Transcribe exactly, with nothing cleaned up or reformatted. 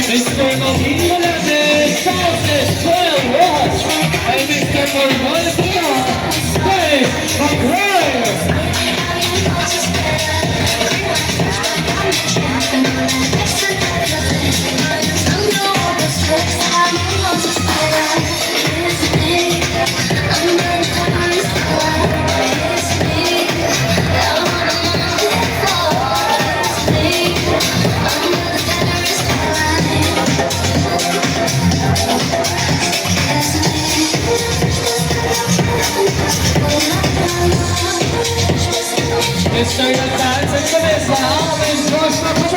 Mister Maldini Molete, Joseph Joel Rojas, and Mister Manuel Pita, Dave McBride. Mister Nagdaan sa Cabeza, Alvin Joshua